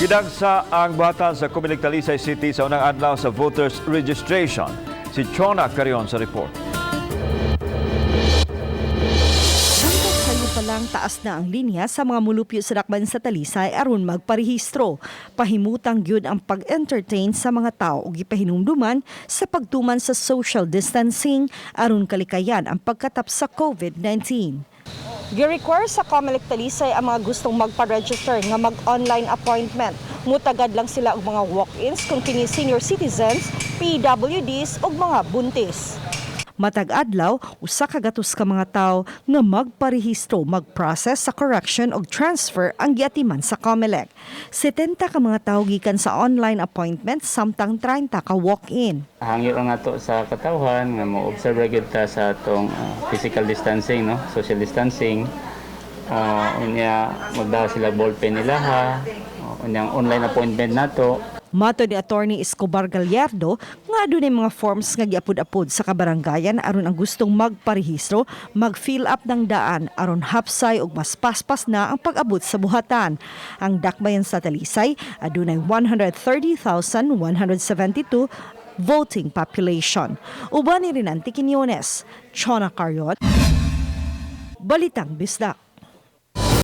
Gidagsa ang buhatan sa Comelec Talisay City sa unang adlaw sa voters registration. Si Chona Carion sa report. Buntag sayo pa lang, taas na ang linya sa mga mulupyo sa dakban sa Talisay aron magparehistro. Pahimutang gyud ang pag-entertain sa mga tao ug gipahinumduman sa pagtuman sa social distancing aron kalikayan ang pagkatap sa COVID-19. Gi-require sa Comelec Talisay ang mga gustong magpa-register nga mag-online appointment. Mutagad lang sila og mga walk-ins kung kini senior citizens, PWDs ug mga buntis. Matag adlaw, 100 ka mga tawo nga magparehistro, mag-process sa correction og transfer ang giatiman sa COMELEC. 70 ka mga tawo gikan sa online appointment samtang 30 ka walk-in. Hangyo lang nato sa katawhan nga mo-observe ra gyud ta sa atong physical distancing, no, social distancing. Unya magdala sila ballpen nila ha. Unyang online appointment nato. Matod ni Attorney Escobar Gallardo nga adunay mga forms nga giapod-apod sa kabarangayan aron ang gustong magparehistro mag-fill up ng daan aron hapsay ug mas paspas na ang pag-abot sa buhatan. Ang dakbayan sa Talisay adunay 130,172 voting population. Uban ni Rinanti Quiñones, Chona Cariot, Balitang Bisdak.